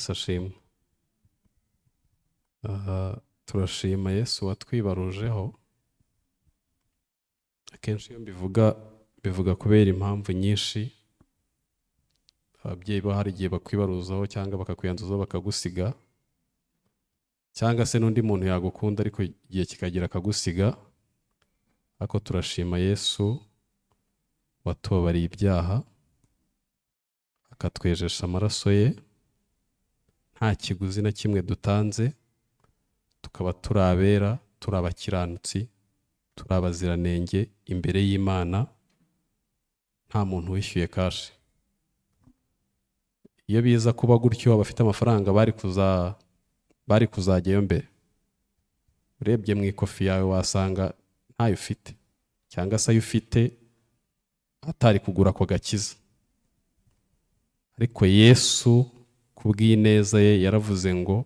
Yesu ashimwe. Turashima Yesu watwibarujeho. Akenshi iyo mbivuga kubera impamvu nyinshi. Ababyeyi bo hari igihe bakwibaruzaho cyangwa bakakwiyanduzaho bakagusiga, cyangwa se n'undi muntu yagukunda ariko igihe kikagera akagusiga. Ariko turashima Yesu watubabariye ibyaha, akatwejesha amaraso ye nta kiguzi na kimwe dutanze, tukaba turi abera, turi abakiranutsi, turi abaziranenge imbere y'Imana, nta muntu wishyuye kashi. Iyo biza kuba gutyo abafite amafaranga bari kuzajyayo mbere. Urebye mu ikofi yawe wasanga ntayo ufite, cyangwa se ayo ufite atari kugura ako gakiza. Ariko Yesu kubw'ineza ye yaravuze ngo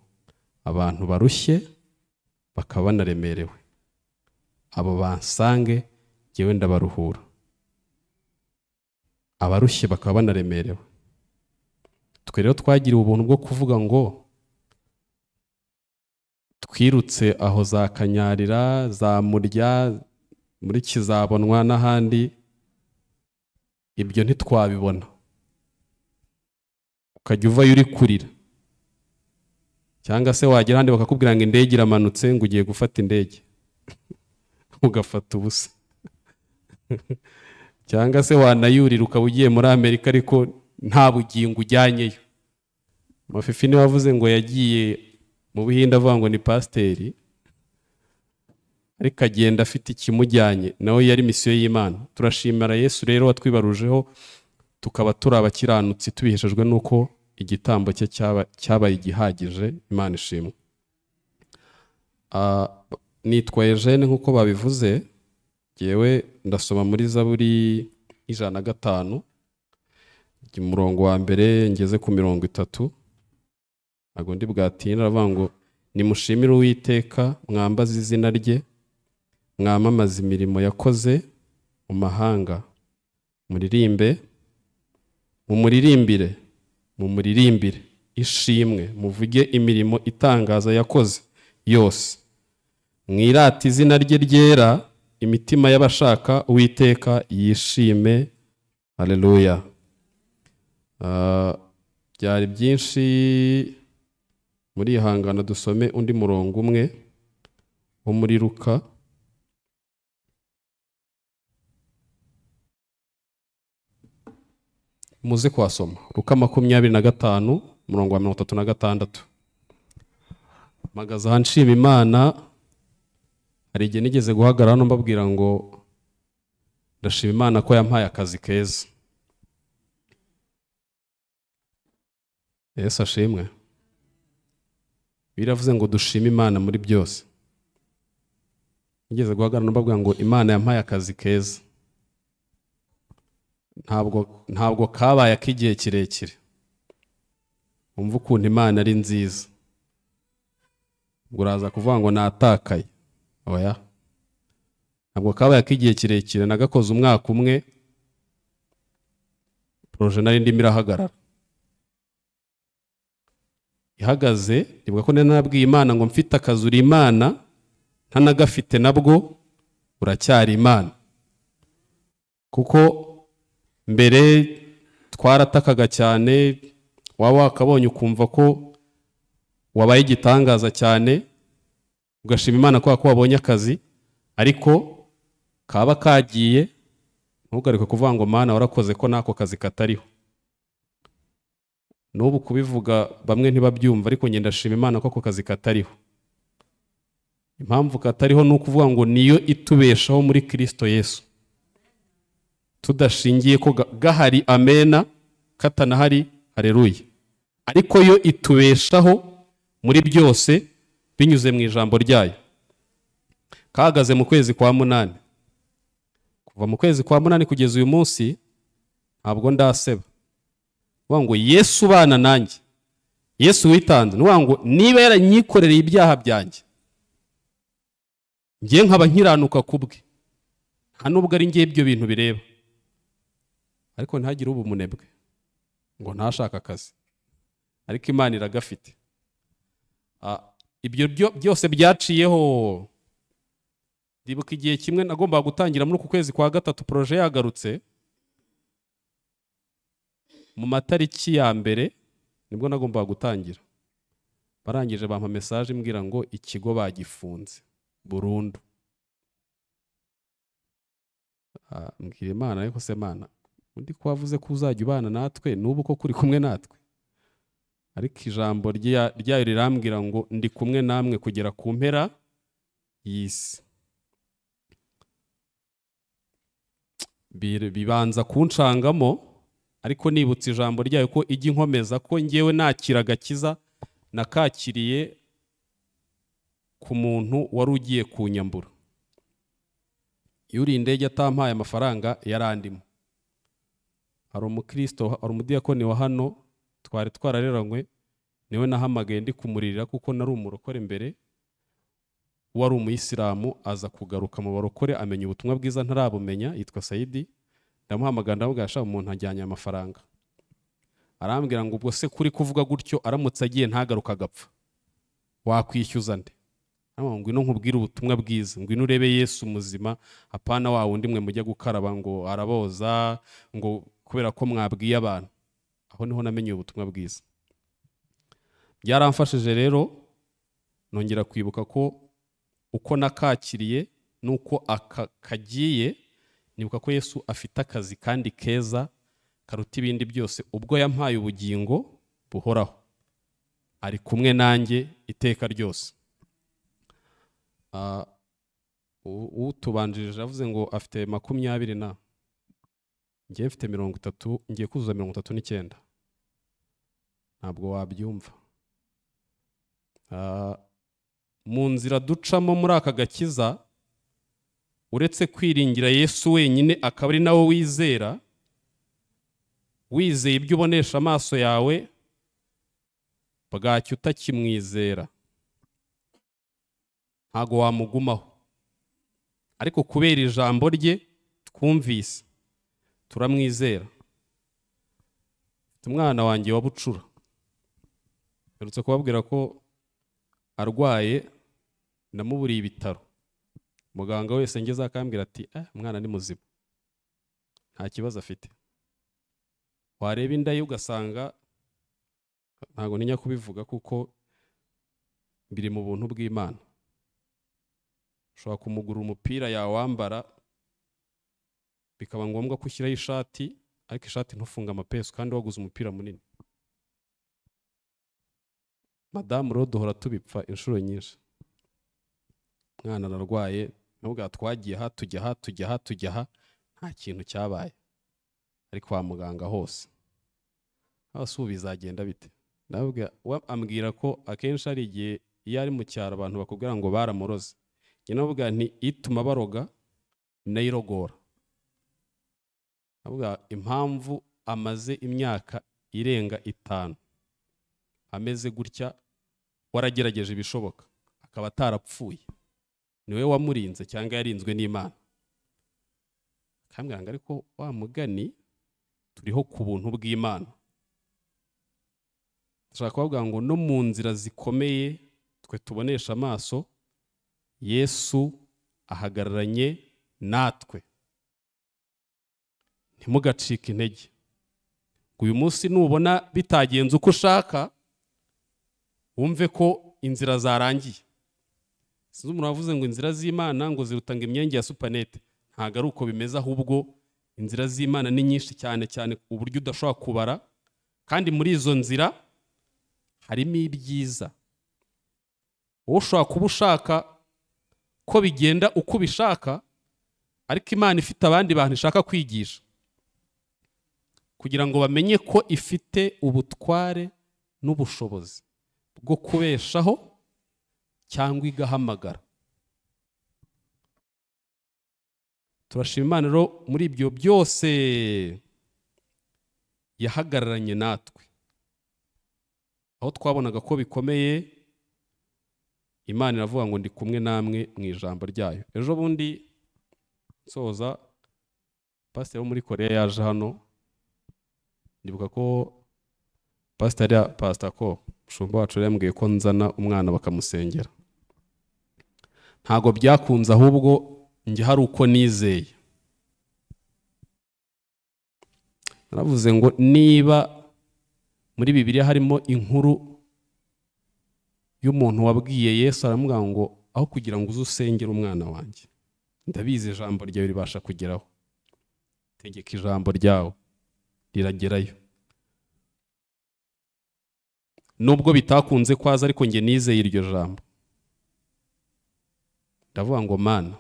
abantu barushye bakaba banaremerewe, abo bansange jyewe ndabaruhura. Abarushye bakaba banaremerewe. Twe rero twagiriwe ubuntu bwo kuvuga ngo twirutse aho za Kanyarira, za Murya, muri Kizabonwa n'ahandi, ibyo ntitwabibona. Ukajya uvayo uri kurira, cyangwa se wagera ahandi bakakubwira ngo indege iramanutse, ngo ugiye gufata indege ugafata ubusa cyangwa se wanayurira ukaba ugiye muri Amerika ariko nta bugingo ujyanyeyo. Mafifi niwe wavuze ngo yagiye mu Buhinde avuga ngo ni pasiteri, ariko agenda afite ikimujyanye, nawe yari misiyo y'Imana. Turashimira Yesu rero watwibarujeho, tukaba turi abakiranutsi tubiheshejwe nuko igitambo cye cyabaye igihagije. Imana ishimwe. Nitwa Eugene nkuko babivuze, jyewe ndasoma muri Zaburi 105 umurongo wa mbere ngeze ku 30. Ntabwo ndi bwatinda. Aravuga ngo nimushimire Uwiteka, mwambaze izina rye, mwamamaze imirimo yakoze mu mahanga, muririmbe, mumuririmbire, mumuririmbire ishimwe, muvuge imirimo itangaza yakoze yose, mwirate izina rye ryera, imitima y'abashaka Uwiteka yishime. Haleluya. Byari byinshi, muri ihangana dusome undi murongo umwe wo muri Luka. Muze kwasoma Luka 25 umurongo wa 36. Mpagaze aha nshima Imana. Hari igihe nigeze guhagarara hano mbabwira ngo ndashima Imana ko yampaye akazi keza. Yesu ashimwe. Biravuze ngo dushime Imana muri byose. Nigeze guhagarara mbabwira ngo Imana yampaye akazi keza. Ntabwo kabaye ak'igihe kirekire. Umva ukuntu Imana ari nziza. Uraza kuvuga ngo natakaye. Oya. Ntabwo kabaye ak'igihe kirekire, nagakoze umwaka umwe, projet nari ndimo irahagarara. Ihagaze, nibuka ko nari Imana ngo mfite akazi uri Imana, ntanagafite nabwo uracyari Imana. Kuko mbere twaratakaga cyane, waba wakabonye ukumva ko wabaye igitangaza cyane, ugashima Imana ko wabonye akazi, ariko kaba kagiye ntugaruke kuvuga ngo Mana warakoze ko nako kazi katariho. N'ubu kubivuga bamwe ntibabyumva, ariko ngenda ndashima Imana ko ako kazi katariho. Impamvu katariho ni ukuvuga ngo niyo itubeshaho muri Kristo Yesu, tudashingiye ko gahari amena, katanahari haleluya, ariko yo itubeshaho muri byose binyuze mu ijambo ryayo. Kahagaze mu kwezi kwa 8. Kuva mu kwezi kwa 8 kugeza uyu munsi ntabwo ndaseba. Ngo Yesu bana nanjye, Yesu witanze, ngo niba yaranyikorereye ibyaha byanjye, ngiye nkaba nkiranuka kubwe, nta nubwo ari ngiye ibyo bintu bireba, ariko ntihagire ubu munebwe ngo ntashaka akazi. Ariko Imana iragafite. Ibyo byose byaciyeho. Ndibuka igihe kimwe nagombaga gutangira muri uku kwezi kwa gatatu, projet yagarutse mu matariki ya mbere, nibwo nagombaga gutangira. Barangije bampa message imbwira ngo ikigo bagifunze burundu. Mbwira Imana, ariko se Mana, undi ko wavuze ko uzajya ubana natwe, n'ubu ko kuri kumwe natwe? Ariko ijambo ryayo rirambwira ngo ndi kumwe namwe kugera ku mpera y'isi. Bibanza kuncangamo, ariko nibutse ijambo ryayo ko ijya inkomeza ko ngewe nakira agakiza nakakiriye ku muntu wari ugiye kunyambura. Yuri indege atampaye amafaranga yarandimo. Hari umukristo, hari umudiyakoni wa hano twari twarareranywe, niwe nahamagaye ndi kumuririra kuko nari umurokore mbere, wari umuyisilamu aza kugaruka mu barokore amenya ubutumwa bwiza ntarabumenya, yitwa Saidi. Ndamuhamagara ndamubwira sha umuntu ajyanye amafaranga. Arambwira ngo ubwo se kuri kuvuga gutyo aramutse agiye ntagaruka agapfa, wakwishyuza nde? Ngwino nkubwire ubutumwa bwiza, ngwino urebe Yesu muzima, apana wa wundi mwe mujya gukaraba ngo araboza ngo kubera ko mwabwiye abantu. Aho niho namenye ubutumwa bwiza. Byaramfashije rero nongera kwibuka ko uko nakakiriye nuko kagiye, nibuka ko Yesu afite akazi kandi keza karuta ibindi byose. Ubwo yampaye ubugingo buhoraho, ari kumwe nanjye iteka ryose. Utubanjirije avuze ngo afite 20 na ngiye mfite 30, ngiye kuzuza 39. Ntabwo wabyumva. Mu nzira ducamo muri aka gakiza, uretse kwiringira Yesu wenyine akaba ari nawe wizera, wizeye ibyo ubonesha amaso yawe, bwacyo utakimwizera ntago wamugumaho. Ariko kubera ijambo rye twumvise turamwizera. Umwana wanjye wa bucura mperutse kubabwira ko arwaye, namuburiye ibitaro. Muganga wese ngeze akambwira ati mwana ni muzima, nta kibazo afite. Wareba inda ye ugasanga, ntago ntinya kubivuga kuko biri mu buntu bw'Imana, ushobora kumugura umupira yawambara bikaba ngombwa ko ushyiraho ishati, ariko ishati ntufunga amapesu kandi waguze umupira munini. Madamu rero duhora tubipfa inshuro nyinshi. Mwana ararwaye, nubwo twagiye aha tujya aha tujya aha tujya aha, nta kintu cyabaye, ari kwa muganga hose. Aho bizagenda bite? Ndabwira ambwira ko akenshi ari igihe iyo ari mu cyaro abantu bakubwira ngo baramuroze. Njye navuga nti ituma baroga nayirogora. Ndavuga impamvu amaze imyaka irenga 5 ameze gutya, waragerageje ibishoboka akaba atarapfuye, niwe wamurinze cyangwa yarinzwe n'Imana. Akambwira ngo ariko wa mugani turiho ku buntu bw'Imana. Ndashaka kubavuga ngo no mu nzira zikomeye twe tubonesha amaso, Yesu ahagararanye natwe. Ntimugacike intege. Uyu munsi nubona bitagenze uko ushaka, wumve ko inzira zarangiye. Sinzi umuntu wavuze ngo inzira z'Imana ngo zirutanga imyenge ya supanete. Ntago ari uko bimeze, ahubwo inzira z'Imana ni nyinshi cyane cyane uburyo udashobora kubara, kandi muri izo nzira harimo ibyiza. Wowe ushobora kuba ushaka ko bigenda uko ubishaka, ariko Imana ifite abandi bantu ishaka kwigisha kugira ngo bamenye ko ifite ubutware n'ubushobozi bwo kubeshaho cyangwa igahamagara. Turashima Imana rero muri ibyo byose yahagararanye natwe. Aho twabonaga ko bikomeye, Imana iravuga ngo ndi kumwe namwe mu ijambo ryayo. Ejo bundi nsoza, pasiteri wo muri Korea yaje hano, ndibuka ko Pastor ko mushumba wacu yambwiye ko nzana umwana bakamusengera. Ntago byakunze, ahubwo njye hari uko nizeye. Naravuze ngo niba muri Bibiliya harimo inkuru y'umuntu wabwiye Yesu aramubwira ngo aho kugira ngo uze usengere umwana wanjye, ndabizi ijambo ryawe ribasha kugeraho, tegeka ijambo ryawe riragerayo. Nubwo bitakunze kwaza, ariko njye nizeye iryo jambo. Ndavuga ngo Mana,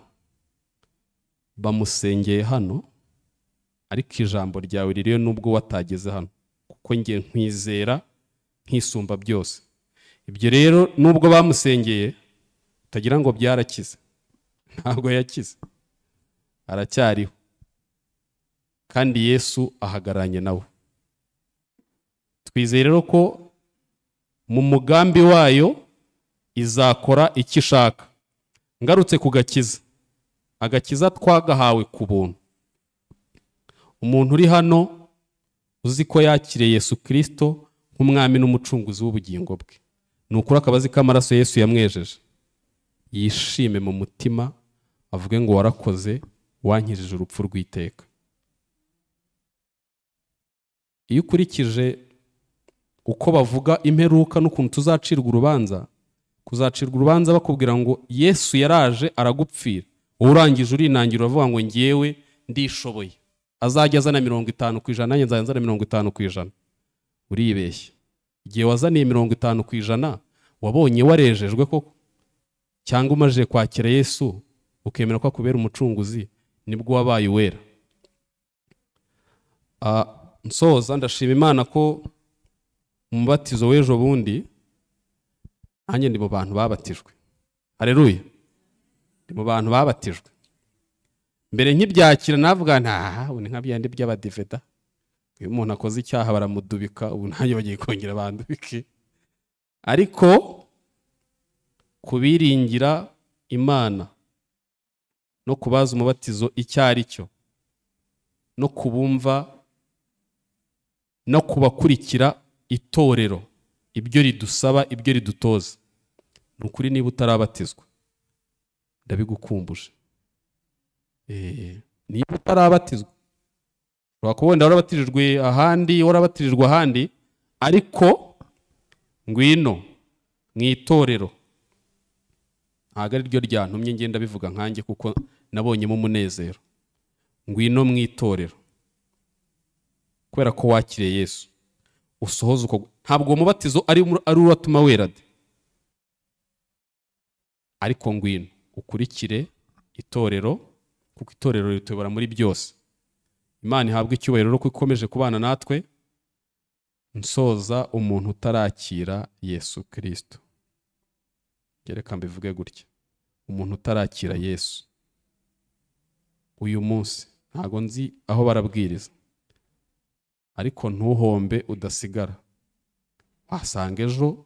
bamusengeye hano, ariko ijambo ryawe ririyo nubwo watageze hano, kuko njye nkwizera nkisumba byose. Ibyo rero nubwo bamusengeye utagira ngo byarakize, ntabwo yakize, aracyariho, kandi Yesu ahagararanye nawe. Twizeye rero ko mu mugambi wayo izakora icyo ishaka. Ngarutse ku gakiza, agakiza twagahawe ku buntu. Umuntu uri hano uzi ko yakiriye Yesu Kristo nk'umwami n'umucunguzi w'ubugingo bwe, ni ukuri akaba azi ko amaraso Yesu yamwejeje, yishime mu mutima avuge ngo warakoze, wankijije urupfu rw'iteka. Iyo ukurikije uko bavuga imperuka n'ukuntu tuzacirwa urubanza, kuzacirwa urubanza bakubwira ngo Yesu yaraje aragupfira, urangije urinangira uravuga ngo ngewe ndishoboye, azajya azana 50%, nanjye nzajya nzana 50%. Uribeshya. Igihe wazaniye 50% wabonye warejejwe koko, cyangwa umaze kwakira Yesu ukemera ko akubera umucunguzi, nibwo wabaye uwera. Nsoza ndashima Imana ko umubatizo w'ejo bundi nanjye ndi mu bantu babatijwe. Haleluya, ndi mu bantu babatijwe. Mbere nkibyakira navuga nta ubu ni nka byandi by'abadiveda, uyu muntu akoze icyaha baramudubika, ubu nanjye bagiye kongera bandubike. Ariko kubiringira Imana no kubaza umubatizo icyo ari cyo, no kubumva no kubakurikira itorero ibyo ridusaba, ibyo ridutoza, ni ukuri niba utarabatizwa ndabigukumbuje. Niba utarabatizwa, ushobora kuba wenda warabatirijwe ahandi, warabatirijwe ahandi, ariko ngwino mu itorero. Ntabwo ari ryo ryantumye ngenda bivuga nkanjye, kuko nabonyemo umunezero. Ngwino mu itorero kubera ko wakiriye Yesu, usohoza uko. Ntabwo umubatizo ari uratuma wera de, ariko ngwino ukurikire itorero, kuko itorero rituyobora muri byose. Imana ihabwe icyubahiro rero ko ikomeje kubana natwe. Nsoza, umuntu utarakira Yesu Kristo, reka mbivuge gutya, umuntu utarakira Yesu uyu munsi, ntago nzi aho barabwiriza, ariko ntuhombe udasigara. Wasanga ejo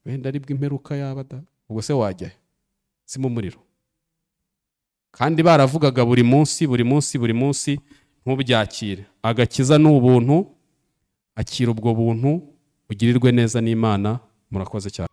wenda aribwo imperuka yaba da, ubwo se wajya he? Si mu muriro. Kandi baravugaga buri munsi buri munsi buri munsi, ntubyakire. Agakiza ni ubuntu, akira ubwo buntu, ugirirwe neza n'Imana. Murakoze cyane.